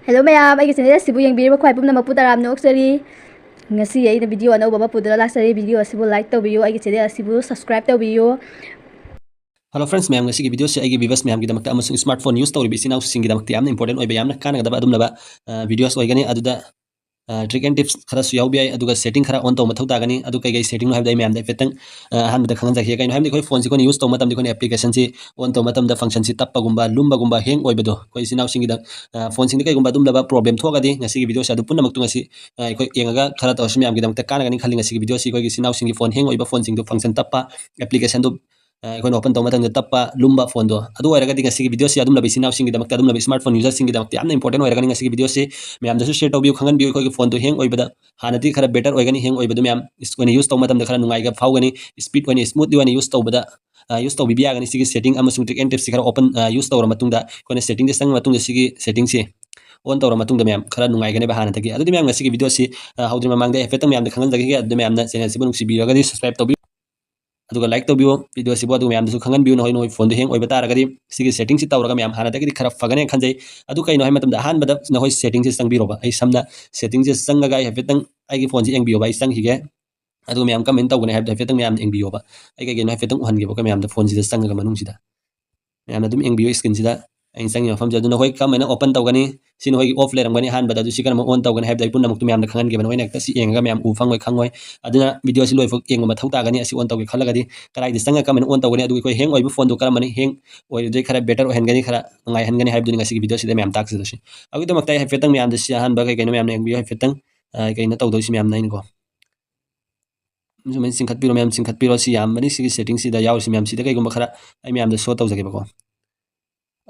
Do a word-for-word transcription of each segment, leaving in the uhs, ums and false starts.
Hello ꯃꯌꯥꯝ, ꯑꯩꯒꯤ channel ꯑꯁꯤꯕꯨ ꯌꯦꯡꯕꯤꯔꯤꯕ ꯈ꯭ꯋꯥꯏ ꯄꯨꯝꯅꯃꯛꯄꯨ ꯇꯔꯥꯝꯅ ꯑꯣꯛꯆꯔꯤ꯫ ꯉꯁꯤ ꯑꯩꯅ video ꯑꯅꯧꯕ ꯑꯃ ꯄꯨꯗꯨꯅ ꯂꯥꯛꯆꯔꯤ꯫ Video ꯑꯁꯤꯕꯨ like ꯇꯧꯕꯤꯌꯨ, ꯑꯩꯒꯤ channel ꯑꯁꯤꯕꯨ subscribe ꯇꯧꯕꯤꯌꯨ꯫ Hello friends ꯃꯌꯥꯝ, ꯉꯁꯤꯒꯤ videoꯁꯦ ꯑꯩꯒꯤ viewers ꯃꯌꯥꯝꯒꯤꯗꯃꯛꯇ ꯑꯃꯁꯨꯡ smartphone use ꯇꯧꯔꯤꯕ ꯏꯆꯤꯟ ꯏꯅꯥꯎꯁꯤꯡꯒꯤꯗꯃꯛꯇ ꯌꯥꯝꯅ important ꯑꯣꯏꯕ, ꯌꯥꯝꯅ ꯀꯥꯟꯅꯒꯗꯕ ꯑꯗꯨꯝꯂꯕ, ꯑ, videos ꯑꯣꯏꯒꯅꯤ꯫ ꯑꯗꯨꯗ, ꯑ, trick and tips ꯈꯔꯁꯨ ꯌꯥꯎꯕ ꯌꯥꯏ, ꯑꯗꯨꯒ setting ꯈꯔ on ꯇꯧꯕ ꯃꯊꯧ ꯇꯥꯒꯅꯤ꯫ ꯑꯗꯨ ꯀꯩ ꯀꯩ settingꯅꯣ ꯍꯥꯏꯕꯗꯣ ꯑꯩ ꯃꯌꯥꯝꯗ ꯍꯥꯏꯐꯦꯠꯇꯪ, ꯑ, ꯑꯍꯥꯟꯕꯗ ꯈꯪꯍꯟꯖꯒꯦ꯫ ꯀꯩꯅꯣ ꯍꯥꯏꯕꯗꯤ ꯑꯩꯈꯣꯏ phoneꯁꯦ ꯑꯩꯈꯣꯏꯅ use ꯇꯧꯕ ꯃꯇꯝꯗ ꯑꯩꯈꯣꯏꯅ applicationꯁꯤ on ꯇꯧꯕ ꯃꯇꯝꯗ functionꯁꯤ ꯇꯞꯄꯒꯨꯝꯕ, ꯂꯨꯝꯕꯒꯨꯝꯕ, hang ꯑꯣꯏꯕꯗꯣ ꯑꯩꯈꯣꯏ ꯏꯆꯤꯟ ꯏꯅꯥꯎꯁꯤꯡꯒꯤꯗ, ꯑ, phoneꯁꯤꯡꯗ ꯀꯩꯒꯨꯝꯕ ꯑꯗꯨꯝꯂꯕ problem ꯊꯣꯛꯑꯒꯗꯤ ꯉꯁꯤꯒꯤ videoꯁꯦ ꯑꯗꯨ ꯄꯨꯝꯅꯃꯛꯇꯨ ꯉꯁꯤ, ꯑ, ꯑꯩꯈꯣꯏ ꯌꯦꯡꯉꯒ ꯈꯔ ꯇꯧꯔꯁꯨ ꯃꯌꯥꯝꯒꯤꯗꯃꯛꯇ ꯀꯥꯟꯅꯒꯅꯤ ꯈꯜꯂꯤ꯫ ꯉꯁꯤꯒꯤ videoꯁꯤ ꯑꯩꯈꯣꯏꯒꯤ ꯏꯆꯤꯟ ꯏꯅꯥꯎꯁꯤꯡꯒꯤ phone hang ꯑꯣꯏꯕ phoneꯁꯤꯡꯗꯣ function ꯇꯞꯄ, applicationꯗꯨ, ꯑ, ꯑꯩꯈꯣꯏꯅ open ꯇꯧꯕ ꯃꯇꯝꯗ ꯇꯞꯄ, ꯂꯨꯝꯕ phoneꯗꯣ, ꯑꯗꯨ ꯑꯣꯏꯔꯒꯗꯤ ꯉꯁꯤꯒꯤ videoꯁꯤ ꯑꯗꯨꯝꯂꯕ ꯏꯆꯤꯟ ꯏꯅꯥꯎꯁꯤꯡꯒꯤꯗꯃꯛꯇ, ꯑꯗꯨꯝꯂꯕ smartphone userꯁꯤꯡꯒꯤꯗꯃꯛꯇ ꯌꯥꯝꯅ important ꯑꯣꯏꯔꯒꯅꯤ ꯉꯁꯤꯒꯤ videoꯁꯤ꯫ ꯃꯌꯥꯝꯗꯁꯨ share ꯇꯧꯕꯤꯌꯨ, ꯈꯪꯍꯟꯕꯤꯌꯨ꯫ ꯑꯩꯈꯣꯏꯒꯤ phoneꯗꯣ hang ꯑꯣꯏꯕꯗ ꯍꯥꯟꯅꯗꯤ ꯈꯔ better ꯑꯣꯏꯒꯅꯤ, hang ꯑꯣꯏꯕꯗꯨ ꯃꯌꯥꯝ ꯑꯩꯈꯣꯏꯅ use ꯇꯧꯕ ꯃꯇꯝꯗ ꯈꯔ ꯅꯨꯡꯉꯥꯏꯕ ꯐꯥꯎꯒꯅꯤ, speed ꯑꯣꯏꯅ smoothly ꯑꯣꯏꯅ use ꯇꯧꯕꯗ, ꯑ, use ꯇꯧꯕꯤꯕ ꯌꯥꯒꯅꯤ꯫ ꯁꯤꯒꯤ setting ꯑꯃꯁꯨꯡ trick and tipsꯁꯤ ꯈꯔ open, ꯑ, use ꯇꯧꯔ ꯃꯇꯨꯡꯗ, ꯑꯩꯈꯣꯏꯅ settingꯗ ꯆꯪꯉ ꯃꯇꯨꯡꯗ ꯁꯤꯒꯤ settingꯁꯤ on ꯇꯧꯔ ꯃꯇꯨꯡꯗ ꯃꯌꯥꯝ ꯈꯔ ꯅꯨꯡꯉꯥꯏꯒꯅꯦꯕ ꯍꯥꯟꯅꯗꯒꯤ꯫ ꯑꯗꯨꯗꯤ ꯃꯌꯥꯝ ꯉꯁꯤꯒꯤ videoꯁꯤ, ꯑ, ꯍꯧꯗ꯭ꯔꯤ ꯃꯃꯥꯡꯗ ꯍꯥꯏꯐꯦꯠꯇꯪ ꯃꯌꯥꯝꯗ ꯈꯪꯍꯟꯖꯈꯤꯒꯦ꯫ ꯑꯗꯨꯗ ꯃꯌꯥꯝꯅ channelꯁꯤꯕꯨ ꯅꯨꯡꯁꯤꯕꯤꯔꯒꯗꯤ subscribe ꯇꯧꯕꯤꯌꯨ꯫ ꯑꯗꯨꯒ like ꯇꯧꯕꯤꯌꯨ videoꯁꯤꯕꯨ, ꯑꯗꯨꯒ ꯃꯌꯥꯝꯗꯁꯨ ꯈꯪꯍꯟꯕꯤꯌꯨ꯫ ꯅꯈꯣꯏ, ꯅꯈꯣꯏ phoneꯗꯣ hang ꯑꯣꯏꯕ ꯇꯥꯔꯒꯗꯤ ꯁꯤꯒꯤ settingꯁꯤ ꯇꯧꯔꯒ ꯃꯌꯥꯝ ꯍꯥꯟꯅꯗꯒꯤꯗꯤ ꯈꯔ ꯐꯒꯅꯦꯅ ꯈꯟꯖꯩ꯫ ꯑꯗꯨ ꯀꯩꯅꯣ ꯍꯥꯏꯕ ꯃꯇꯝꯗ ꯑꯍꯥꯟꯕꯗ ꯅꯈꯣꯏ settingꯁꯦ ꯆꯪꯕꯤꯔꯣꯕ꯫ ꯑꯩ ꯁꯝꯅ settingꯁꯦ ꯆꯪꯉꯒ ꯑꯩ ꯍꯥꯏꯐꯦꯠꯇꯪ ꯑꯩꯒꯤ phoneꯁꯦ ꯌꯦꯡꯕꯤꯌꯣꯕ꯫ ꯑꯩ ꯆꯪꯈꯤꯒꯦ꯫ ꯑꯗꯨꯒ ꯃꯌꯥꯝ ꯀꯃꯥꯏꯅ ꯇꯧꯒꯅꯤ ꯍꯥꯏꯕꯗꯣ ꯍꯥꯏꯐꯦꯠꯇꯪ ꯃꯌꯥꯝꯅ ꯌꯦꯡꯕꯤꯌꯣꯕ꯫ ꯑꯩ ꯀꯩ ꯀꯩꯅꯣ ꯍꯥꯏꯐꯦꯠꯇꯪ ꯎꯍꯟꯒꯦꯕꯀꯣ ꯃꯌꯥꯝꯗ phoneꯁꯤꯗ ꯆꯪꯉꯒ ꯃꯅꯨꯡꯁꯤꯗ꯫ ꯃꯌꯥꯝꯅ ꯑꯗꯨꯝ ꯌꯦꯡꯕꯤꯌꯨ screenꯁꯤꯗ ꯑꯩꯅ ꯆꯪꯉꯤꯕ ꯃꯐꯝꯁꯦ꯫ ꯑꯗꯨ ꯅꯈꯣꯏ ꯀꯔꯝꯍꯥꯏꯅ open ꯇꯧꯒꯅꯤ? ꯁꯤ ꯅꯈꯣꯏꯒꯤ off ꯂꯩꯔꯝꯒꯅꯤ ꯑꯍꯥꯟꯕꯗ꯫ ꯑꯗꯨ ꯁꯤ ꯀꯔꯝꯕ on ꯇꯧꯒꯅꯤ ꯍꯥꯏꯕꯗꯣ ꯑꯩ ꯄꯨꯝꯅꯃꯛꯇꯨ ꯃꯌꯥꯝꯗ ꯈꯪꯍꯟꯒꯦꯕ꯫ ꯅꯈꯣꯏꯅ ꯍꯦꯛꯇ ꯁꯤ ꯌꯦꯡꯉꯒ ꯃꯌꯥꯝ ꯎ ꯐꯪꯉꯣꯏ, ꯈꯪꯉꯣꯏ꯫ ꯑꯗꯨꯅ videoꯁꯤ ꯂꯣꯏꯐꯥꯎ ꯌꯦꯡꯕ ꯃꯊꯧ ꯇꯥꯒꯅꯤ꯫ ꯑꯁꯤ on ꯇꯧꯒꯦ ꯈꯜꯂꯒꯗꯤ ꯀꯗꯥꯏꯗ ꯆꯪꯉꯒ ꯀꯔꯝꯍꯥꯏꯅ on ꯇꯧꯒꯅꯤ? ꯑꯗꯨꯒ ꯑꯩꯈꯣꯏ hang ꯑꯣꯏꯕ phoneꯗꯨ ꯀꯔꯝꯕꯅ hang ꯑꯣꯏꯔꯗꯤ ꯈꯔ better ꯑꯣꯏꯍꯟꯒꯅꯤ, ꯈꯔ ꯅꯨꯡꯉꯥꯏꯍꯟꯒꯅꯤ ꯍꯥꯏꯕꯗꯨꯅꯤ ꯉꯁꯤꯒꯤ videoꯁꯤꯗ ꯃꯌꯥꯝ ꯇꯥꯛꯆꯗꯣꯏꯁꯤ꯫ ꯑꯗꯨꯒꯤꯗꯃꯛꯇ ꯑꯩ ꯍꯥꯏꯐꯦꯠꯇꯪ ꯃꯌꯥꯝꯗ ꯁꯤ ꯑꯍꯥꯟꯕ ꯀꯩ ꯀꯩꯅꯣ ꯃꯌꯥꯝꯅ ꯌꯦꯡꯕꯤꯌꯨ ꯍꯥꯏꯐꯦꯠꯇꯪ꯫ ꯑ, ꯀꯩꯅꯣ ꯇꯧꯗꯣꯏꯁꯤ ꯃꯌꯥꯝꯅ ꯑꯩꯅꯀꯣ꯫ ꯁꯨꯃꯥꯏꯅ ꯆꯤꯡꯈꯠꯄꯤꯔꯣ ꯃꯌꯥꯝ, ꯆꯤꯡꯈꯠꯄꯤꯔꯣ꯫ ꯁꯤ ꯌꯥꯝꯕꯅꯤ ꯁꯤꯒꯤ settingꯁꯤꯗ ꯌꯥꯎꯔꯤꯁꯤ ꯃꯌꯥꯝ꯫ ꯁꯤꯗ ꯀꯩꯒꯨꯝꯕ ꯈꯔ ꯑꯩ ꯃꯌꯥꯝꯗ show ꯇꯧꯖꯒꯦꯕꯀꯣ꯫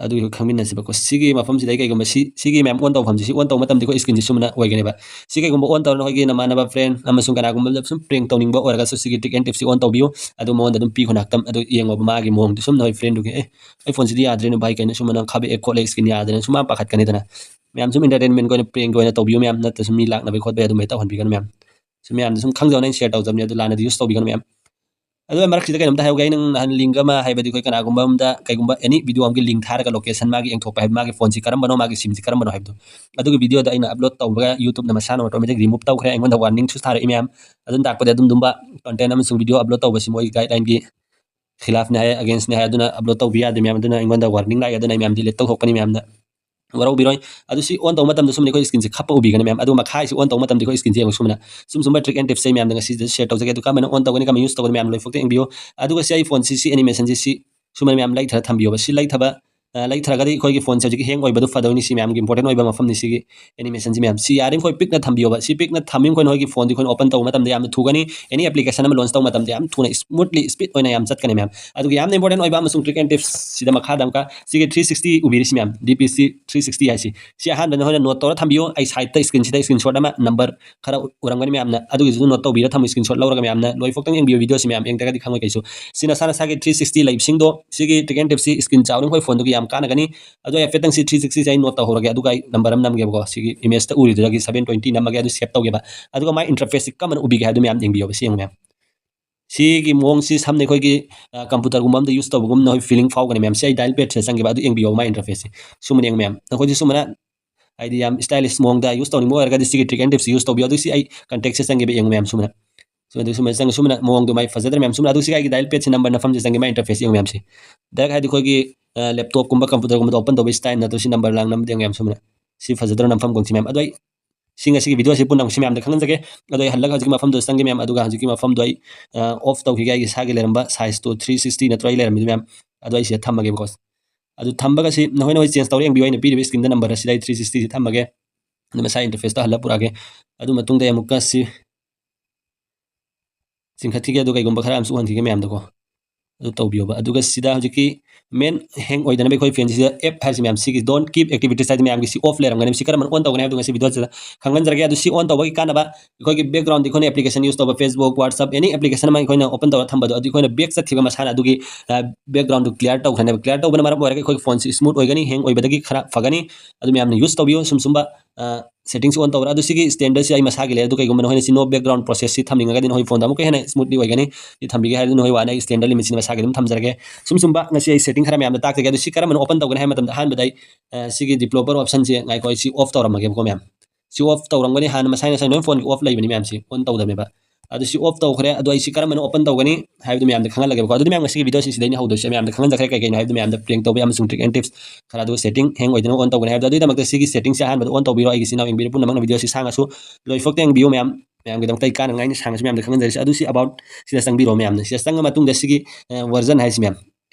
ꯑꯗꯨꯒꯤ ꯈꯪꯃꯤꯟꯅꯁꯤꯕꯀꯣ꯫ ꯁꯤꯒꯤ ꯃꯐꯝꯁꯤꯗ ꯑꯩ ꯀꯩꯒꯨꯝꯕ ꯁꯤ, ꯁꯤꯒꯤ ꯃꯌꯥꯝ on ꯇꯧꯐꯝꯁꯤ, ꯁꯤ on ꯇꯧꯕ ꯃꯇꯝꯗ ꯑꯩꯈꯣꯏ screenꯁꯤ ꯁꯨꯝꯅ ꯑꯣꯏꯒꯅꯦꯕ꯫ ꯁꯤ ꯀꯩꯒꯨꯝꯕ on ꯇꯧꯔ ꯅꯈꯣꯏꯒꯤ ꯅꯃꯥꯟꯅꯕ friend ꯑꯃꯁꯨꯡ ꯀꯅꯥꯒꯨꯝꯕꯗ ꯁꯨꯝ prank ꯇꯧꯅꯤꯡꯕ ꯑꯣꯏꯔꯒꯁꯨ ꯁꯤꯒꯤ trick and tipsꯁꯤ on ꯇꯧꯕꯤꯌꯨ꯫ ꯑꯗꯨ ꯃꯉꯣꯟꯗ ꯑꯗꯨꯝ ꯄꯤꯈꯣ ꯉꯥꯛꯇꯪ꯫ ꯑꯗꯨ ꯌꯦꯡꯉꯣꯕ ꯃꯥꯒꯤ ꯃꯑꯣꯡꯗꯨ ꯁꯨꯝ ꯅꯈꯣꯏ friendꯗꯨꯒꯤ, "ꯑꯦ, ꯑꯩ phoneꯁꯤꯗꯤ ꯌꯥꯗ꯭ꯔꯦꯅꯦ ꯚꯥꯏ, ꯀꯩꯅꯣ ꯁꯨꯝ ꯅꯪ ꯈꯥꯕꯛꯑꯦ ꯈꯣꯠꯂꯦ screen ꯌꯥꯗ꯭ꯔꯦꯅ" ꯁꯨꯝ ꯃꯥ ꯄꯥꯈꯠꯀꯅꯤꯗꯅ꯫ ꯃꯌꯥꯝ ꯁꯨꯝ entertainmentꯀꯤ ꯑꯣꯏꯅ prankꯀꯤ ꯑꯣꯏꯅ ꯇꯧꯕꯤꯌꯨ ꯃꯌꯥꯝ, ꯅꯠꯇ꯭ꯔꯁꯨ ꯃꯤ ꯂꯥꯛꯅꯕꯒꯤ ꯈꯣꯠꯄꯒꯤ ꯑꯗꯨꯃꯥꯏꯅ ꯇꯧꯍꯟꯕꯤꯒꯅꯨ ꯃꯌꯥꯝ꯫ ꯁꯨꯝ ꯃꯌꯥꯝꯗ ꯁꯨꯝ ꯈꯪꯖꯧꯅ ꯑꯩꯅ share ꯇꯧꯖꯕꯅꯤ, ꯑꯗꯨ ꯂꯥꯟꯅꯗꯤ use ꯇꯧꯕꯤꯒꯅꯨ ꯃꯌꯥꯝ꯫ ꯑꯗꯨꯒ ꯃꯔꯛꯁꯤꯗ ꯀꯩꯅꯣꯝꯇ ꯍꯥꯏꯍꯧꯒꯦ, ꯑꯩ ꯅꯪ ꯅꯍꯥꯟ link ꯑꯃ ꯍꯥꯏꯕꯗꯤ ꯑꯩꯈꯣꯏ ꯀꯅꯥꯒꯨꯝꯕ ꯑꯃꯗ ꯀꯩꯒꯨꯝꯕ any video ꯑꯃꯒꯤ link ꯊꯥꯔꯒ location ꯃꯥꯒꯤ ꯌꯦꯡꯊꯣꯛꯄ ꯍꯥꯏꯕ, ꯃꯥꯒꯤ phoneꯁꯤ ꯀꯔꯝꯕꯅꯣ, ꯃꯥꯒꯤ SIMꯁꯤ ꯀꯔꯝꯕꯅꯣ ꯍꯥꯏꯕꯗꯣ, ꯑꯗꯨꯒꯤ videoꯗ ꯑꯩꯅ upload ꯇꯧꯕꯒ YouTubeꯅ ꯃꯁꯥꯅ automatic remove ꯇꯧꯈ꯭ꯔꯦ꯫ ꯑꯩꯉꯣꯟꯗ warningꯁꯨ ꯊꯥꯔꯛꯏ ꯃꯌꯥꯝ꯫ ꯑꯗꯨꯅ ꯇꯥꯛꯄꯗꯤ ꯑꯗꯨꯝ ꯑꯗꯨꯝꯕ content ꯑꯃꯁꯨꯡ video upload ꯇꯧꯕꯁꯤ ꯃꯣꯏ guideline ꯒꯤ ꯈꯤꯂꯥꯐꯅꯤ ꯍꯥꯏ, against ꯅꯤ ꯍꯥꯏ, ꯑꯗꯨꯅ upload ꯇꯧꯕ ꯌꯥꯗꯦ ꯃꯌꯥꯝ꯫ ꯑꯗꯨꯅ ꯑꯩꯉꯣꯟꯗ warning ꯂꯥꯛꯑꯦ, ꯑꯗꯨꯅ ꯑꯩ ꯃꯌꯥꯝ delete ꯇꯧꯊꯣꯛꯄꯅꯤ ꯃꯌꯥꯝꯅ꯫ ꯋꯥꯔꯧꯕꯤꯔꯣꯏ꯫ ꯑꯗꯨ ꯁꯤ on ꯇꯧꯕ ꯃꯇꯝꯗ ꯁꯨꯝꯅ ꯑꯩꯈꯣꯏ screenꯁꯦ ꯈꯞꯄ ꯎꯕꯤꯒꯅꯤ ꯃꯌꯥꯝ꯫ ꯑꯗꯨ ꯃꯈꯥꯁꯤ on ꯇꯧꯕ ꯃꯇꯝꯗ ꯑꯩꯈꯣꯏ screenꯁꯦ ꯌꯦꯡꯉꯨ ꯁꯨꯝꯅ꯫ ꯁꯨꯝ ꯁꯨꯝꯕ trick and tipsꯁꯦ ꯃꯌꯥꯝꯗ ꯉꯁꯤꯗ share ꯇꯧꯖꯒꯦ꯫ ꯑꯗꯨ ꯀꯔꯝꯕꯅ on ꯇꯧꯒꯅꯤ, ꯀꯔꯝꯕ use ꯇꯧꯒꯅꯤ ꯃꯌꯥꯝ ꯂꯣꯏ ꯐꯣꯛꯇ ꯌꯦꯡꯕꯤꯌꯨ꯫ ꯑꯗꯨꯒ ꯁꯤ ꯑꯩ phoneꯁꯤ, ꯁꯤ animationꯁꯤ, ꯁꯤ ꯁꯨꯃꯥꯏꯅ ꯃꯌꯥꯝ ꯂꯩꯊꯔ ꯊꯝꯕꯤꯌꯣꯕ꯫ ꯁꯤ ꯂꯩꯊꯕ, ꯑ, ꯂꯩꯊꯔꯒꯗꯤ ꯑꯩꯈꯣꯏꯒꯤ phoneꯁꯦ ꯍꯧꯖꯤꯛꯀꯤ hang ꯑꯣꯏꯕꯗꯨ ꯐꯗꯣꯏꯅꯤ꯫ ꯁꯤ ꯃꯌꯥꯝꯒꯤ important ꯑꯣꯏꯕ ꯃꯐꯝꯅꯤ ꯁꯤꯒꯤ animationꯁꯤ ꯃꯌꯥꯝ꯫ ꯁꯤ ꯌꯥꯔꯤꯃꯈꯣꯏ ꯄꯤꯛꯅ ꯊꯝꯕꯤꯌꯣꯕ꯫ ꯁꯤ ꯄꯤꯛꯅ ꯊꯝꯃꯤꯃꯈꯣꯏꯅ ꯑꯩꯈꯣꯏꯒꯤ phoneꯗꯤ ꯑꯩꯈꯣꯏꯅ open ꯇꯧꯕ ꯃꯇꯝꯗ ꯌꯥꯝꯅ ꯊꯨꯒꯅꯤ꯫ Any application ꯑꯃ launch ꯇꯧꯕ ꯃꯇꯝꯗ ꯌꯥꯝ ꯊꯨꯅ, smoothly, speed ꯑꯣꯏꯅ ꯌꯥꯝ ꯆꯠꯀꯅꯤ ꯃꯌꯥꯝ꯫ ꯑꯗꯨꯒ ꯌꯥꯝꯅ important ꯑꯣꯏꯕ ꯑꯃꯁꯨꯡ trick and tipsꯁꯤꯗ ꯃꯈꯥꯗ ꯑꯃꯨꯛꯀ ꯁꯤꯒꯤ three sixty ꯎꯕꯤꯔꯤꯁꯤ ꯃꯌꯥꯝ, DPC three sixty ꯍꯥꯏꯁꯤ꯫ ꯁꯤ ꯑꯍꯥꯟꯕꯗ ꯅꯈꯣꯏꯅ note ꯇꯧꯔ ꯊꯝꯕꯤꯌꯨ꯫ ꯑꯩ sideꯇ screenꯁꯤꯗ screenshot ꯑꯃ number ꯈꯔ ꯎꯔꯝꯒꯅꯤ ꯃꯌꯥꯝꯅ, ꯑꯗꯨꯒꯤꯁꯨ note ꯇꯧꯕꯤꯔ ꯊꯝꯃꯨ꯫ Screenshot ꯂꯧꯔꯒ ꯃꯌꯥꯝꯅ ꯂꯣꯏꯐꯥꯎꯇꯪ ꯌꯦꯡꯕꯤꯌꯨ videoꯁꯤ ꯃꯌꯥꯝ, ꯌꯦꯡꯗ꯭ꯔꯒꯗꯤ ꯈꯪꯉꯣꯏ ꯀꯩꯁꯨ꯫ ꯁꯤ ꯅꯁꯥ ꯅꯁꯥꯒꯤ three sixty ꯂꯩꯕꯁꯤꯡꯗꯣ, ꯁꯤꯒꯤ trick and tipsꯁꯤ screen ꯆꯥꯎꯔꯤ ꯑꯩꯈꯣꯏ phoneꯗꯨꯒꯤ ꯌꯥꯝ ꯀꯥꯟꯅꯒꯅꯤ꯫ ꯑꯗꯣ ꯑꯩ ꯍꯥꯏꯐꯦꯠꯇꯪ ꯁꯤ three sixtyꯁꯦ ꯑꯩ note ꯇꯧꯍꯧꯔꯒꯦ, ꯑꯗꯨꯒ ꯑꯩ number ꯑꯃ ꯅꯝꯒꯦꯕꯀꯣ꯫ ꯁꯤꯒꯤ imageꯇ ꯎꯔꯤꯗꯨꯗꯒꯤ seven twenty ꯅꯝꯃꯒꯦ, ꯑꯗꯨ save ꯇꯧꯒꯦꯕ꯫ ꯑꯗꯨꯒ ꯃꯥꯏ interfaceꯁꯤ ꯀꯔꯝꯕꯅ ꯎꯕꯤꯒꯦ ꯍꯥꯏꯕꯗꯨ ꯃꯌꯥꯝ ꯌꯦꯡꯕꯤꯌꯣꯕ꯫ ꯁꯤ ꯌꯦꯡꯉꯨ ꯃꯌꯥꯝ꯫ ꯁꯤꯒꯤ ꯃꯑꯣꯡꯁꯤ ꯁꯝꯅ ꯑꯩꯈꯣꯏꯒꯤ, ꯑ, computerꯒꯨꯝꯕ ꯑꯝꯗ use ꯇꯧꯕꯒꯨꯝꯅ ꯑꯩꯈꯣꯏ feeling ꯐꯥꯎꯒꯅꯤ ꯃꯌꯥꯝ꯫ ꯁꯤ ꯑꯩ dial padꯁꯤꯗ ꯆꯪꯒꯦꯕ, ꯑꯗꯨ ꯌꯦꯡꯕꯤꯌꯣꯕ ꯃꯥꯏ interfaceꯁꯤ꯫ ꯁꯨꯝꯕꯅ ꯌꯦꯡꯉꯨ ꯃꯌꯥꯝ꯫ ꯅꯈꯣꯏꯁꯤ ꯁꯨꯝꯕꯅ ꯍꯥꯏꯗꯤ ꯌꯥꯝ stylish ꯃꯑꯣꯡꯗ use ꯇꯧꯅꯤꯡꯕ ꯑꯣꯏꯔꯒꯗꯤ ꯁꯤꯒꯤ trick and tipsꯁꯤ use ꯇꯧꯕꯤꯌꯨ꯫ ꯑꯗꯨ ꯁꯤ ꯑꯩ contactꯁꯤꯗ ꯆꯪꯒꯦꯕ, ꯌꯦꯡꯉꯨ ꯃꯌꯥꯝ ꯁꯨꯝꯕꯅ꯫ ꯁꯨꯃꯥꯏꯅ ꯁꯨꯝꯕꯅ ꯆꯪꯉ ꯁꯨꯝꯕꯅ ꯃꯑꯣꯡꯗꯣ ꯃꯥꯏ ꯐꯖꯗ꯭ꯔꯥ ꯃꯌꯥꯝ ꯁꯨꯝꯕꯅ꯫ ꯑꯗꯨ ꯁꯤꯒꯤ ꯑꯩꯒꯤ dial padꯁꯤ number ꯅꯝꯐꯝꯁꯤ ꯆꯪꯒꯦ, ꯃꯥꯏ interface ꯌꯦꯡꯉꯨ ꯃꯌꯥꯝꯁꯤ꯫ Direct ꯍꯥꯏꯗꯤ ꯑꯩꯈꯣꯏꯒꯤ, ꯑ, laptopꯀꯨꯝꯕ computerꯒꯨꯝꯕꯗ open ꯇꯧꯕꯒꯤ style ꯅꯠꯇ꯭ꯔꯣ, ꯁꯤ number ꯂꯥꯡ ꯅꯝꯕꯗ ꯌꯦꯡꯉꯨ ꯃꯌꯥꯝ ꯁꯨꯝꯕꯅ꯫ ꯁꯤ ꯐꯖꯗ꯭ꯔꯣ ꯅꯝꯐꯝ ꯀꯣꯡꯁꯤ ꯃꯌꯥꯝ꯫ ꯑꯗꯣ ꯑꯩ ꯁꯤ ꯉꯁꯤꯒꯤ videoꯁꯤ ꯄꯨꯟꯅ ꯁꯤ ꯃꯌꯥꯝꯗ ꯈꯪꯍꯟꯖꯒꯦ꯫ ꯑꯗꯣ ꯑꯩ ꯍꯜꯂꯒ ꯍꯧꯖꯤꯛꯀꯤ ꯃꯐꯝꯗꯣ ꯆꯪꯒꯦ ꯃꯌꯥꯝ, ꯑꯗꯨꯒ ꯍꯧꯖꯤꯛꯀꯤ ꯃꯐꯝꯗꯣ ꯑꯩ, ꯑ, off ꯇꯧꯈꯤꯒꯦ꯫ ꯑꯩꯒꯤ ꯏꯁꯥꯒꯤ ꯂꯩꯔꯝꯕ sizeꯇꯣ three sixty ꯅꯠꯇ꯭ꯔꯣ ꯑꯩ ꯂꯩꯔꯝꯃꯤꯗꯣ ꯃꯌꯥꯝ, ꯑꯗꯣ ꯑꯩ ꯁꯤꯗ ꯊꯝꯃꯒꯦꯕꯀꯣ꯫ ꯑꯗꯨ ꯊꯝꯕꯒ ꯁꯤ ꯅꯈꯣꯏ ꯅꯈꯣꯏ change ꯇꯧꯔ ꯌꯦꯡꯕꯤꯌꯨ꯫ ꯑꯩꯅ ꯄꯤꯔꯤꯕ screenꯗ number ꯑꯁꯤꯗ ꯑꯩ three sixtyꯁꯤ ꯊꯝꯃꯒꯦ꯫ ꯑꯗꯨ ꯃꯁꯥ interfaceꯇ ꯍꯜꯂ ꯄꯨꯔꯛꯑꯒꯦ꯫ ꯑꯗꯨ ꯃꯇꯨꯡꯗ ꯑꯩ ꯑꯃꯨꯛꯀ ꯁꯤ ꯆꯤꯡꯈꯠꯈꯤꯒꯦ꯫ ꯑꯗꯨ ꯀꯩꯒꯨꯝꯕ ꯈꯔ ꯑꯃꯁꯨ ꯎꯍꯟꯈꯤꯒꯦ ꯃꯌꯥꯝꯗꯀꯣ꯫ ꯑꯗꯨ ꯇꯧꯕꯤꯌꯣꯕ꯫ ꯑꯗꯨꯒ ꯁꯤꯗ ꯍꯧꯖꯤꯛꯀꯤ main hang ꯑꯣꯏꯗꯅꯕ ꯑꯩꯈꯣꯏ phoneꯁꯤꯗ app ꯍꯥꯏꯔꯤꯁꯤ ꯃꯌꯥꯝ, ꯁꯤꯒꯤ don't keep activities ꯍꯥꯏꯗꯤ ꯃꯌꯥꯝꯒꯤ ꯁꯤ off ꯂꯩꯔꯝꯒꯅꯤ꯫ ꯁꯤ ꯀꯔꯝꯕꯅ on ꯇꯧꯒꯅꯤ ꯍꯥꯏꯕꯗꯣ ꯉꯁꯤ videoꯁꯤꯗ ꯈꯪꯍꯟꯖꯔꯒꯦ꯫ ꯑꯗꯨ ꯁꯤ on ꯇꯧꯕꯒꯤ ꯀꯥꯟꯅꯕ, ꯑꯩꯈꯣꯏꯒꯤ backgroundꯗ ꯑꯩꯈꯣꯏꯅ application use ꯇꯧꯕ, Facebook, WhatsApp, any application ꯑꯃ ꯑꯩꯈꯣꯏꯅ open ꯇꯧꯔ ꯊꯝꯕꯗꯣ, ꯑꯗꯨ ꯑꯩꯈꯣꯏꯅ back ꯆꯠꯈꯤꯕ ꯃꯁꯥꯅ ꯑꯗꯨꯒꯤ, ꯑ, backgroundꯗꯨ clear ꯇꯧꯈ꯭ꯔꯅꯦꯕ꯫ Clear ꯇꯧꯕꯅ ꯃꯔꯝ ꯑꯣꯏꯔꯒ ꯑꯩꯈꯣꯏꯒꯤ phoneꯁꯤ smooth ꯑꯣꯏꯒꯅꯤ, hang ꯑꯣꯏꯕꯗꯒꯤ ꯈꯔ ꯐꯒꯅꯤ꯫ ꯑꯗꯨ ꯃꯌꯥꯝꯅ use ꯇꯧꯕꯤꯌꯨ꯫ ꯁꯨꯝ ꯁꯨꯝꯕ, ꯑ, ꯁꯦꯇꯤꯡꯁꯤ ꯑꯣꯟ ꯇꯧꯔ꯫ ꯑꯗꯨ ꯁꯤꯒꯤ ꯁ꯭ꯇꯦꯟꯗꯔꯁꯤ ꯑꯩ ꯃꯁꯥꯒꯤ ꯂꯩ꯫ ꯑꯗꯨ ꯀꯩꯒꯨꯝꯕ ꯅꯈꯣꯏꯅ ꯁꯤ ꯅꯣ ꯕꯦꯛꯒ꯭ꯔꯥꯎꯟ ꯄ꯭ꯔꯣꯁꯦꯁꯁꯤ ꯊꯝꯅꯤꯡꯉꯒꯗꯤ ꯅꯈꯣꯏ ꯐꯣꯟꯗ ꯑꯃꯨꯛꯀ ꯍꯦꯟꯅ ꯁ꯭ꯃꯨꯠꯂꯤ ꯑꯣꯏꯒꯅꯤ꯫ ꯁꯤ ꯊꯝꯕꯤꯒꯦ ꯍꯥꯏꯔꯗꯤ ꯅꯈꯣꯏ ꯋꯥꯅ ꯑꯩ ꯁ꯭ꯇꯦꯟꯗꯔ ꯂꯤꯃꯤꯠꯁꯤꯅ ꯃꯁꯥꯒꯤ ꯑꯗꯨꯝ ꯊꯝꯖꯔꯒꯦ꯫ ꯁꯨꯝ ꯁꯨꯝꯕ ꯉꯁꯤ ꯑꯩ ꯁꯦꯇꯤꯡ ꯈꯔ ꯃꯌꯥꯝꯗ ꯇꯥꯛꯆꯒꯦ꯫ ꯑꯗꯨ ꯁꯤ ꯀꯔꯝꯕꯅ ꯑꯣꯄꯟ ꯇꯧꯒꯅꯤ ꯍꯥꯏꯕ ꯃꯇꯝꯗ ꯑꯍꯥꯟꯕꯗ ꯑꯩ, ꯑ, ꯁꯤꯒꯤ ꯗꯤꯕꯦꯂꯣꯄꯔ ꯑꯣꯞꯁꯟꯁꯦ ꯉꯥꯏꯈꯣ, ꯑꯩ ꯁꯤ ꯑꯣꯐ ꯇꯧꯔꯝꯃꯒꯦꯕꯀꯣ ꯃꯌꯥꯝ꯫ ꯁꯤ ꯑꯣꯐ ꯇꯧꯔꯝꯒꯅꯤ꯫ ꯍꯥꯟꯅ ꯃꯁꯥꯏ ꯃꯁꯥꯏ ꯂꯣꯏ ꯐꯣꯟꯒꯤ ꯑꯣꯐ ꯂꯩꯕꯅꯤ ꯃꯌꯥꯝꯁꯤ, ꯑꯣꯟ ꯇꯧꯗꯕꯅꯦꯕ꯫ ꯑꯗꯨ ꯁꯤ ꯑꯣꯐ ꯇꯧꯈ꯭ꯔꯦ꯫ ꯑꯗꯣ ꯑꯩ ꯁꯤ ꯀꯔꯝꯕꯅ ꯑꯣꯄꯟ ꯇꯧꯒꯅꯤ ꯍꯥꯏꯕꯗꯨ ꯃꯌꯥꯝꯗ ꯈꯪꯍꯜꯂꯒꯦꯕꯀꯣ꯫ ꯑꯗꯨꯗꯤ ꯃꯌꯥꯝ ꯉꯁꯤꯒꯤ ꯚꯤꯗꯤꯑꯣꯁꯤ ꯁꯤꯗꯩꯅ ꯍꯧꯗꯣꯏꯁꯦ꯫ ꯃꯌꯥꯝꯗ ꯈꯪꯍꯟꯖꯈ꯭ꯔꯦ ꯀꯩ ꯀꯩꯅꯣ ꯍꯥꯏꯕꯗꯨ ꯃꯌꯥꯝꯗ ꯄ꯭ꯔꯦꯡ ꯇꯧꯕ ꯌꯥꯝꯅ ꯁꯨꯝ ꯇ꯭ꯔꯤꯛ ꯑꯦꯟ ꯇꯤꯞꯁ ꯈꯔ, ꯑꯗꯨꯒ ꯁꯦꯇꯤꯡ ꯍꯦꯡ ꯑꯣꯏꯗꯅꯕ ꯑꯣꯟ ꯇꯧꯒꯅꯤ ꯍꯥꯏꯕꯗꯣ꯫ ꯑꯗꯨꯒꯤꯗꯃꯛꯇ ꯁꯤꯒꯤ ꯁꯦꯇꯤꯡꯁꯦ ꯑꯍꯥꯟꯕꯗ ꯑꯣꯟ ꯇꯧꯕꯤꯔꯣ꯫ ꯑꯩꯒꯤ ꯏꯆꯤꯟ ꯏꯅꯥꯎ ꯌꯦꯡꯕꯤꯔꯤꯕ ꯄꯨꯝꯅꯃꯛꯅ ꯚꯤꯗꯤꯑꯣꯁꯤ ꯁꯥꯡꯉꯁꯨ ꯂꯣꯏꯐꯥꯎꯇ ꯌꯦꯡꯕꯤꯌꯨ ꯃꯌꯥꯝ꯫ ꯃꯌꯥꯝꯒꯤꯗꯃꯛꯇ ꯑꯩ ꯀꯥꯟꯅꯉꯥꯏꯅꯤ ꯁꯥꯡꯉꯁꯨ ꯃꯌꯥꯝꯗ ꯈꯪꯍꯟꯖꯔꯤꯁꯦ꯫ ꯑꯗꯨ ꯁꯤ ꯑꯕꯥꯎꯠ ꯁꯤꯗ ꯆꯪꯕꯤꯔꯣ ꯃꯌꯥꯝꯅ꯫ ꯁꯤꯗ ꯆꯪꯉ ꯃꯇꯨꯡꯗ ꯁꯤꯒꯤ, ꯑ, ꯋꯔꯖꯟ ꯍꯥꯏꯁꯤ ꯃꯌꯥꯝ,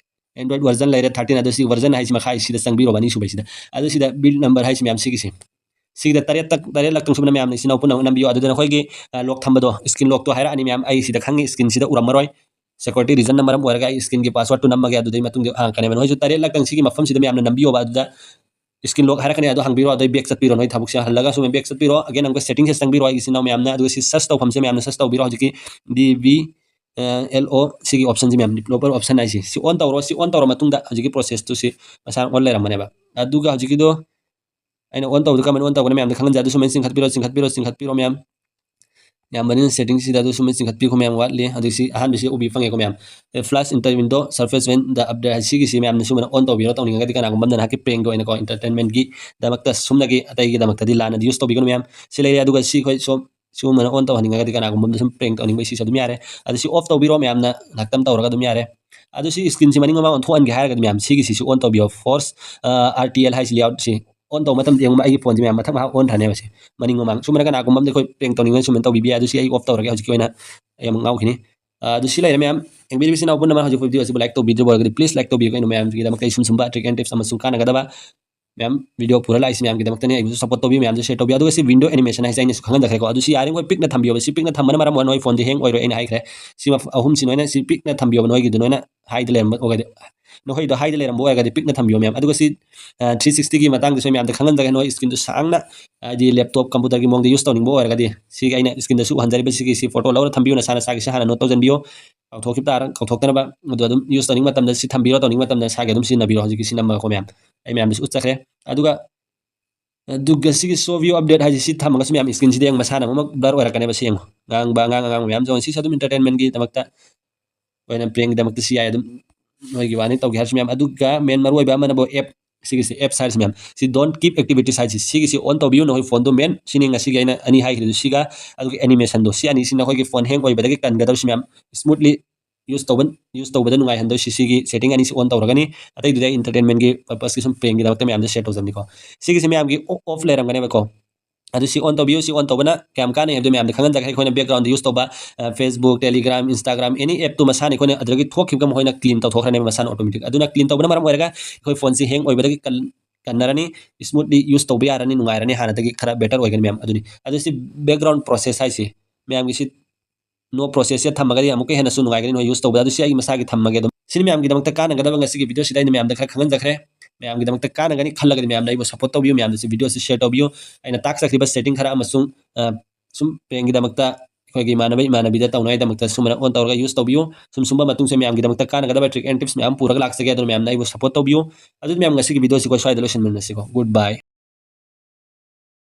ꯑꯦꯟꯗ꯭ꯔꯣꯏꯗ ꯋꯔꯖꯟ ꯂꯩꯔꯦ ꯊꯥꯔꯇꯤꯟ, ꯑꯗꯨ ꯁꯤ ꯋꯔꯖꯟ ꯍꯥꯏꯁꯤ ꯃꯈꯥ ꯁꯤꯗ ꯆꯪꯕꯤꯔꯣꯕ ꯑꯅꯤꯁꯨꯕꯁꯤꯗ꯫ ꯑꯗꯨ ꯁꯤꯗ ꯕꯤꯜꯗ ꯅꯝꯕꯔ ꯍꯥꯏꯁꯤ ꯃꯌꯥꯝ ꯁꯤꯒꯤꯁꯤ꯫ ꯁꯤꯗ ꯇꯔꯦꯠꯇ, ꯇꯔꯦꯠꯂꯛꯇꯪ ꯁꯨꯕꯅ ꯃꯌꯥꯝꯅ ꯏꯆꯤꯟ ꯏꯅꯥꯎ ꯄꯨꯝꯅꯃꯛ ꯅꯝꯕꯤꯌꯣ꯫ ꯑꯗꯨꯗ ꯅꯈꯣꯏꯒꯤ, ꯑ, ꯂꯣꯛ ꯊꯝꯕꯗꯣ, ꯁ꯭ꯀꯤꯟ ꯂꯣꯛꯇꯣ ꯍꯥꯏꯔꯛꯑꯅꯤ ꯃꯌꯥꯝ꯫ ꯑꯩ ꯁꯤꯗ ꯈꯪꯉꯤ, ꯁ꯭ꯀꯤꯟꯁꯤꯗ ꯎꯔꯝꯃꯔꯣꯏ꯫ ꯁꯦꯀ꯭ꯌꯨꯔꯤꯇꯤ ꯔꯤꯖꯟꯅ ꯃꯔꯝ ꯑꯣꯏꯔꯒ ꯑꯩ ꯁ꯭ꯀꯤꯟꯒꯤ ꯄꯥꯁꯋꯥꯔꯗꯇꯨ ꯅꯝꯃꯒꯦ, ꯑꯗꯨꯗꯩ ꯃꯇꯨꯡꯗ ꯍꯥꯡꯉꯛꯀꯅꯦꯕ꯫ ꯅꯈꯣꯏꯁꯨ ꯇꯔꯦꯠꯂꯛꯇꯪ ꯁꯤꯒꯤ ꯃꯐꯝꯁꯤꯗ ꯃꯌꯥꯝꯅ ꯅꯝꯕꯤꯌꯣꯕ꯫ ꯑꯗꯨꯗ ꯁ꯭ꯀꯤꯟ ꯂꯣꯛ ꯍꯥꯏꯔꯛꯀꯅꯤ, ꯑꯗꯣ ꯍꯥꯡꯕꯤꯔꯣ, ꯑꯗꯩ ꯕꯦꯛ ꯆꯠꯄꯤꯔꯣ꯫ ꯅꯣꯏ ꯊꯕꯛꯁꯦ ꯍꯜꯂꯒ ꯁꯨꯝ ꯕꯦꯛ ꯆꯠꯄꯤꯔꯣ꯫ ꯑꯒꯦꯟ ꯑꯃꯨꯛꯀ ꯁꯦꯇꯤꯡꯁꯦ ꯆꯪꯕꯤꯔꯣ, ꯑꯩꯒꯤ ꯏꯆꯤꯟ ꯏꯅꯥꯎ ꯃꯌꯥꯝꯅ꯫ ꯑꯗꯨꯒ ꯁꯤ ꯁꯔꯆ ꯇꯧꯐꯝꯁꯦ ꯃꯌꯥꯝꯅ ꯁꯔꯆ ꯇꯧꯕꯤꯔꯣ꯫ ꯍꯧꯖꯤꯛꯀꯤ ꯗꯤ ꯕꯤ ꯑꯦꯜ ꯑꯣ ꯁꯤꯒꯤ ꯑꯣꯞꯁꯟꯁꯤ ꯃꯌꯥꯝ, ꯗꯤꯕꯦꯂꯣꯄꯔ ꯑꯣꯞꯁꯟ ꯍꯥꯏꯁꯤ, ꯁꯤ ꯑꯣꯟ ꯇꯧꯔꯣ꯫ ꯁꯤ ꯑꯣꯟ ꯇꯧꯔ ꯃꯇꯨꯡꯗ ꯍꯧꯖꯤꯛꯀꯤ ꯄ꯭ꯔꯣꯁꯦꯁꯇꯨ ꯁꯤ ꯃꯁꯥꯅ ꯑꯣꯟ ꯂꯩꯔꯝꯕꯅꯦꯕ꯫ ꯑꯗꯨꯒ ꯍꯧꯖꯤꯛꯀꯤꯗꯣ ꯑꯩꯅ ꯑꯣꯟ ꯇꯧꯕꯗ ꯀꯃꯥꯏꯅ ꯑꯣꯟ ꯇꯧꯒꯅꯤ ꯃꯌꯥꯝꯗ ꯈꯪꯍꯟꯖꯩ꯫ ꯑꯗꯨ ꯁꯨꯃꯥꯏꯅ ꯆꯤꯡꯈꯠꯄꯤꯔꯣ, ꯆꯤꯡꯈꯠꯄꯤꯔꯣ, ꯆꯤꯡꯈꯠꯄꯤꯔꯣ ꯃꯌꯥꯝ꯫ ꯌꯥꯝꯕꯅꯤꯅ ꯁꯦꯇꯤꯡꯁꯤꯗ ꯑꯗꯨ ꯁꯨꯃꯥꯏꯅ ꯆꯤꯡꯈꯠꯄꯤꯈꯣ ꯃꯌꯥꯝ, ꯋꯥꯠꯂꯤ꯫ ꯍꯧꯖꯤꯛꯁꯤ ꯑꯍꯥꯟꯕꯁꯤ ꯎꯕꯤ ꯐꯪꯉꯦꯀꯣ ꯃꯌꯥꯝ꯫ Flash in the window, surface when the update ꯍꯥꯏ ꯁꯤꯒꯤꯁꯤ ꯃꯌꯥꯝꯅ ꯁꯨꯃꯥꯏꯅ ꯑꯣꯟ ꯇꯧꯕꯤꯔꯣ, ꯇꯧꯅꯤꯡꯉꯒꯗꯤ ꯀꯅꯥꯒꯨꯝꯕ ꯑꯃꯅ ꯅꯍꯥꯛꯀꯤ ꯄ꯭ꯔꯦꯡꯒꯤ ꯑꯣꯏꯅꯀꯣ, ꯏꯟꯇꯔꯇꯦꯟꯃꯦꯟꯒꯤꯗꯃꯛꯇ ꯁꯨꯝꯅꯒꯤ ꯑꯇꯩꯒꯤꯗꯃꯛꯇꯗꯤ ꯂꯥꯟꯅꯗꯤ ꯌꯨꯁ ꯇꯧꯕꯤꯒꯅꯨ ꯃꯌꯥꯝ꯫ ꯁꯤ ꯂꯩꯔꯦ꯫ ꯑꯗꯨꯒ ꯁꯤ ꯑꯩꯈꯣꯏ ꯁꯣꯝ ꯁꯤꯒꯨꯝꯕꯅ ꯑꯣꯟ ꯇꯧꯍꯟꯅꯤꯡꯉꯒꯗꯤ ꯀꯅꯥꯒꯨꯝꯕ ꯑꯃꯗ ꯁꯨꯝ ꯄ꯭ꯔꯦꯡ ꯇꯧꯅꯤꯡꯕ ꯁꯤꯁꯨ ꯑꯗꯨꯝ ꯌꯥꯔꯦ꯫ ꯑꯗꯨ ꯁꯤ ꯑꯣꯐ ꯇꯧꯕꯤꯔꯣ ꯃꯌꯥꯝꯅ ꯉꯥꯛꯇꯪ ꯇꯧꯔꯒ ꯑꯗꯨꯝ ꯌꯥꯔꯦ꯫ ꯑꯗꯨ ꯁꯤ ꯁ꯭ꯀꯤꯟꯁꯤ ꯃꯅꯤꯡ ꯃꯃꯥꯡ ꯑꯣꯟꯊꯣꯛꯍꯟꯒꯦ ꯍꯥꯏꯔꯒꯗꯤ ꯃꯌꯥꯝ ꯁꯤꯒꯤꯁꯤꯁꯨ ꯑꯣꯟ ꯇꯧꯕꯤꯌꯣ꯫ Force, ꯑ, ꯑꯥꯔ ꯇꯤ ꯑꯦꯜ ꯍꯥꯏꯁꯤ ꯂꯦꯑꯥꯎꯠꯁꯤ ꯑꯣꯟ ꯇꯧꯕ ꯃꯇꯝꯗ ꯌꯦꯡꯉꯨ ꯑꯩꯒꯤ ꯐꯣꯟꯁꯤ ꯃꯌꯥꯝ ꯃꯊꯛ ꯃꯈꯥ ꯑꯣꯟ ꯊꯥꯅꯦꯕ ꯁꯤ ꯃꯅꯤꯡ ꯃꯃꯥꯡ꯫ ꯁꯨꯃꯥꯏꯅ ꯀꯅꯥꯒꯨꯝꯕ ꯑꯃꯗ ꯑꯩꯈꯣꯏ ꯄ꯭ꯔꯦꯡ ꯇꯧꯅꯤꯡꯉꯒ ꯁꯨꯃꯥꯏꯅ ꯇꯧꯕꯤꯕ ꯌꯥꯏ꯫ ꯑꯗꯨ ꯁꯤ ꯑꯩ ꯑꯣꯐ ꯇꯧꯔꯒꯦ ꯍꯧꯖꯤꯛꯀꯤ ꯑꯣꯏꯅ꯫ ꯑꯩ ꯑꯃꯨꯛ ꯉꯥꯎꯈꯤꯅꯤ꯫ ꯑ, ꯑꯗꯨ ꯁꯤ ꯂꯩꯔꯦ ꯃꯌꯥꯝ꯫ ꯌꯦꯡꯕꯤꯔꯤꯕ ꯏꯆꯤꯟ ꯏꯅꯥꯎ ꯄꯨꯝꯅꯃꯛ ꯍꯧꯖꯤꯛ ꯚꯤꯗꯤꯑꯣ ꯑꯁꯤꯕꯨ ꯂꯥꯏꯛ ꯇꯧꯕꯤꯗ꯭ꯔꯤꯕ ꯑꯣꯏꯔꯒꯗꯤ ꯄ꯭ꯂꯤꯁ ꯂꯥꯏꯛ ꯇꯧꯕꯤꯌꯨ꯫ ꯑꯩꯅ ꯃꯌꯥꯝꯒꯤꯗꯃꯛꯇ ꯑꯩ ꯁꯨꯝ ꯁꯨꯝꯕ ꯇ꯭ꯔꯤꯛ ꯑꯦꯟ ꯇꯤꯞꯁ ꯑꯃꯁꯨꯡ ꯀꯥꯟꯅꯒꯗꯕ ꯃꯌꯥꯝ ꯚꯤꯗꯤꯑꯣ ꯄꯨꯔ ꯂꯥꯛꯏꯁꯤ ꯃꯌꯥꯝꯒꯤꯗꯃꯛꯇꯅꯤ꯫ ꯑꯩꯕꯨꯁꯨ ꯁꯞꯄꯣꯔꯠ ꯇꯧꯕꯤꯌꯨ ꯃꯌꯥꯝꯁꯨ, ꯁꯤꯌꯔ ꯇꯧꯕꯤꯌꯨ꯫ ꯑꯗꯨꯒ ꯁꯤ ꯋꯤꯟꯗꯣ ꯑꯦꯅꯤꯃꯦꯁꯟ ꯍꯥꯏꯁꯦ ꯑꯩꯅꯁꯨ ꯈꯪꯍꯟꯖꯈ꯭ꯔꯦꯀꯣ꯫ ꯑꯗꯨ ꯁꯤ ꯌꯥꯔꯤꯉꯩ ꯄꯤꯛꯅ ꯊꯝꯕꯤꯌꯣ꯫ ꯁꯤ ꯄꯤꯛꯅ ꯊꯝꯕꯅ ꯃꯔꯝ ꯑꯣꯏꯔꯒ ꯅꯣꯏ ꯐꯣꯟꯁꯦ ꯍꯦꯡ ꯑꯣꯏꯔꯣꯏ ꯑꯩꯅ ꯍꯥꯏꯈ꯭ꯔꯦ꯫ ꯁꯤ ꯃꯐ-, ꯑꯍꯨꯝꯁꯤ ꯅꯣꯏꯅ ꯁꯤ ꯄꯤꯛꯅ ꯊꯝꯕꯤꯌꯣ꯫ ꯅꯣꯏꯒꯤꯗꯨ ꯅꯣꯏꯅ ꯍꯥꯏꯗ ꯂꯩꯔꯝꯕ ꯑꯣꯏꯔꯒꯗꯤ, ꯅꯈꯣꯏꯗꯣ ꯍꯥꯏꯗ ꯂꯩꯔꯝꯕ ꯑꯣꯏꯔꯒꯗꯤ ꯄꯤꯛꯅ ꯊꯝꯕꯤꯌꯣ ꯃꯌꯥꯝ꯫ ꯑꯗꯨꯒ ꯁꯤ, ꯑ, ꯊ꯭ꯔꯤ ꯁꯤꯛꯁꯇꯤꯒꯤ ꯃꯇꯥꯡꯗꯁꯨ ꯑꯩ ꯃꯌꯥꯝꯗ ꯈꯪꯍꯟꯖꯒꯦ꯫ ꯅꯣꯏ ꯁ꯭ꯀꯤꯟꯗꯨ ꯁꯥꯡꯅ, ꯍꯥꯏꯗꯤ ꯂꯦꯞꯇꯣꯞ ꯀꯝꯄ꯭ꯌꯨꯇꯔꯒꯤ ꯃꯑꯣꯡꯗ ꯌꯨꯁ ꯇꯧꯅꯤꯡꯕ ꯑꯣꯏꯔꯒꯗꯤ ꯁꯤꯒꯤ ꯑꯩꯅ ꯁ꯭ꯀꯤꯟꯗꯁꯨ ꯎꯍꯟꯖꯔꯤꯕ ꯁꯤꯒꯤ ꯁꯤ ꯐꯣꯇꯣ ꯂꯧꯔ ꯊꯝꯕꯤꯌꯨ꯫ ꯅꯁꯥ ꯅꯁꯥꯒꯤꯁꯤ ꯍꯥꯟꯅ ꯅꯣꯠ ꯇꯧꯁꯤꯟꯕꯤꯌꯨ꯫ ꯀꯥꯎꯊꯣꯛꯈꯤꯕ ꯇꯥꯔ-, ꯀꯥꯎꯊꯣꯛꯇꯅꯕ꯫ ꯑꯗꯨ ꯑꯗꯨꯝ ꯌꯨꯁ ꯇꯧꯅꯤꯡꯕ ꯃꯇꯝꯗ ꯁꯤ ꯊꯝꯕꯤꯔꯣ, ꯇꯧꯅꯤꯡꯕ ꯃꯇꯝꯗ ꯅꯁꯥꯒꯤ ꯑꯗꯨꯝ ꯁꯤꯖꯤꯟꯅꯕꯤꯔꯣ꯫ ꯍꯧꯖꯤꯛꯀꯤ ꯁꯤ ꯅꯝꯃꯒꯀꯣ ꯃꯌꯥꯝ꯫ ꯑꯩ ꯃꯌꯥꯝꯗꯁꯨ ꯎꯠꯆꯈ꯭ꯔꯦ꯫ ꯑꯗꯨꯒ ꯑꯗꯨꯒ ꯁꯤꯒꯤ show view update ꯍꯥꯏꯁꯦ ꯁꯤ ꯊꯝꯃꯒꯁꯨ ꯃꯌꯥꯝ screen ꯁꯤꯗ ꯌꯦꯡ ꯃꯁꯥꯅ ꯑꯃꯨꯛ blur ꯑꯣꯏꯔꯛꯀꯅꯦꯕ꯫ ꯁꯤ ꯌꯦꯡꯉꯨ, ꯉꯥꯡꯕ ꯑꯉꯥꯡ ꯑꯉꯥꯡ ꯃꯌꯥꯝꯁꯨ ꯁꯤꯁꯨ ꯑꯗꯨꯝ entertainment ꯀꯤꯗꯃꯛꯇ ꯑꯣꯏꯅ prank ꯀꯤꯗꯃꯛꯇ ꯁꯤ ꯌꯥꯏ꯫ ꯑꯗꯨꯝ ꯅꯣꯏꯒꯤ ꯋꯥꯅꯤ ꯇꯧꯒꯦ ꯍꯥꯏꯔꯁꯨ ꯃꯌꯥꯝ꯫ ꯑꯗꯨꯒ main ꯃꯔꯨ ꯑꯣꯏꯕ ꯑꯃꯅꯕꯨ app ꯁꯤꯒꯤꯁꯤ apps ꯍꯥꯏꯔꯤꯁꯤ ꯃꯌꯥꯝ ꯁꯤ don't keep activities ꯍꯥꯏꯁꯤ ꯁꯤꯒꯤꯁꯤ on ꯇꯧꯕꯤꯌꯨ ꯅꯈꯣꯏ ꯐꯣꯟꯗꯣ꯫ Main ꯁꯤꯅꯤ ꯉꯁꯤꯒꯤ ꯑꯩꯅ ꯑꯅꯤ ꯍꯥꯏꯈꯤꯕꯗꯨ ꯁꯤꯒ ꯑꯗꯨꯒ animation ꯗꯣ ꯁꯤ ꯑꯅꯤꯁꯤ ꯅꯈꯣꯏꯒꯤ ꯐꯣꯟ hang ꯑꯣꯏꯕꯗꯒꯤ ꯀꯟꯒꯗꯕꯁꯤ ꯃꯌꯥꯝ꯫ Smoothly use ꯇꯧꯕ use ꯇꯧꯕꯗ ꯅꯨꯡꯉꯥꯏꯍꯟꯗꯣꯏꯁꯤ ꯁꯤꯒꯤ setting ꯑꯅꯤꯁꯤ on ꯇꯧꯔꯒꯅꯤ꯫ ꯑꯇꯩꯗꯨꯗꯤ ꯑꯩ entertainment ꯀꯤ purpose ꯀꯤ ꯁꯨꯝ prank ꯀꯤꯗꯃꯛꯇ ꯃꯌꯥꯝꯗ share ꯇꯧꯖꯕꯅꯤꯀꯣ꯫ ꯁꯤꯒꯤꯁꯤ ꯃꯌꯥꯝꯒꯤ off ꯂꯩꯔꯝꯒꯅꯦꯕꯀꯣ꯫ ꯑꯗꯨ ꯁꯤ on ꯇꯧꯕꯤꯌꯨ꯫ ꯁꯤ on ꯇꯧꯕꯅ ꯀꯌꯥꯝ ꯀꯥꯟꯅꯩ ꯍꯥꯏꯕꯗꯨ ꯃꯌꯥꯝꯗ ꯈꯪꯍꯟꯖꯒꯦ꯫ ꯑꯩꯈꯣꯏꯅ background ꯗ use ꯇꯧꯕ, ꯑ, Facebook, Telegram, Instagram, any app two ꯃꯁꯥꯅ ꯑꯩꯈꯣꯏꯅ ꯑꯗꯨꯗꯒꯤ ꯊꯣꯛꯈꯤꯕꯒ ꯃꯈꯣꯏꯅ clean ꯇꯧꯊꯣꯛꯈ꯭ꯔꯅꯦꯕ ꯃꯁꯥꯅ automatic꯫ ꯑꯗꯨꯅ clean ꯇꯧꯕꯅ ꯃꯔꯝ ꯑꯣꯏꯔꯒ ꯑꯩꯈꯣꯏ ꯐꯣꯟꯁꯤ hang ꯑꯣꯏꯕꯗꯒꯤ ꯀꯟ-, ꯀꯟꯅꯔꯅꯤ, smoothly use ꯇꯧꯕ ꯌꯥꯔꯅꯤ, ꯅꯨꯡꯉꯥꯏꯔꯅꯤ, ꯍꯥꯟꯅꯗꯒꯤ ꯈꯔ better ꯑꯣꯏꯒꯅꯤ ꯃꯌꯥꯝ꯫ ꯑꯗꯨꯅꯤ꯫ ꯑꯗꯨ ꯁꯤ background process ꯍꯥꯏꯁꯤ ꯃꯌꯥꯝꯒꯤ ꯁꯤ no process ꯁꯦ ꯊꯝꯃꯒꯗꯤ ꯑꯃꯨꯛꯀ ꯍꯦꯟꯅꯁꯨ ꯅꯨꯡꯉꯥꯏꯒꯅꯤ ꯅꯣꯏ use ꯇꯧꯕꯗ꯫ ꯑꯗꯨ ꯁꯤ ꯑꯩꯒꯤ ꯃꯁꯥꯒꯤ ꯊꯝꯃꯒꯦ꯫ ꯑꯗꯨꯝ ꯁꯤꯅꯤ ꯃꯌꯥꯝꯒꯤꯗꯃꯛꯇ ꯀꯥꯟꯅꯒꯗꯕ ꯉꯁꯤꯒꯤ video ꯁꯤꯗ ꯑꯩꯅ ꯃꯌꯥꯝꯗ ꯈꯔ ꯈꯪꯍꯟꯖꯈ꯭ꯔꯦ꯫ ꯃꯌꯥꯝꯒꯤꯗꯃꯛꯇ ꯀꯥꯟꯅꯒꯅꯤ ꯈꯜꯂꯒꯗꯤ ꯃꯌꯥꯝꯅ ꯑꯩꯕꯨ support ꯇꯧꯕꯤꯌꯨ꯫ ꯃꯌꯥꯝꯗꯁꯨ video ꯁꯤ share ꯇꯧꯕꯤꯌꯨ꯫ ꯑꯩꯅ ꯇꯥꯛꯆꯈ꯭ꯔꯤꯕ setting ꯈꯔ ꯑꯃꯁꯨꯡ, ꯑ, ꯁꯨꯝ prank ꯀꯤꯗꯃꯛꯇ ꯑꯩꯈꯣꯏꯒꯤ ꯏꯃꯥꯟꯅꯕ ꯏꯃꯥꯟꯅꯕꯤꯗ ꯇꯧꯅꯉꯥꯏꯗꯃꯛꯇ ꯁꯨꯃꯥꯏꯅ on ꯇꯧꯔꯒ use ꯇꯧꯕꯤꯌꯨ꯫ ꯁꯨꯝ ꯁꯨꯝꯕ ꯃꯇꯨꯡꯁꯦ ꯃꯌꯥꯝꯒꯤꯗꯃꯛꯇ ꯀꯥꯟꯅꯒꯗꯕ trick and tips ꯃꯌꯥꯝ ꯄꯨꯔꯒ ꯂꯥꯛꯆꯒꯦ꯫ ꯑꯗꯨꯅ ꯃꯌꯥꯝꯅ ꯑꯩꯕꯨ support ꯇꯧꯕꯤꯌꯨ꯫ ꯑꯗꯨꯗꯤ ꯃꯌꯥꯝ ꯉꯁꯤꯒꯤ video ꯁꯤ ꯑꯩꯈꯣꯏ ꯁ꯭ꯋꯥꯏꯗ ꯂꯣꯏꯁꯤꯟꯃꯤꯟꯅꯁꯤꯀꯣ꯫ Good bye꯫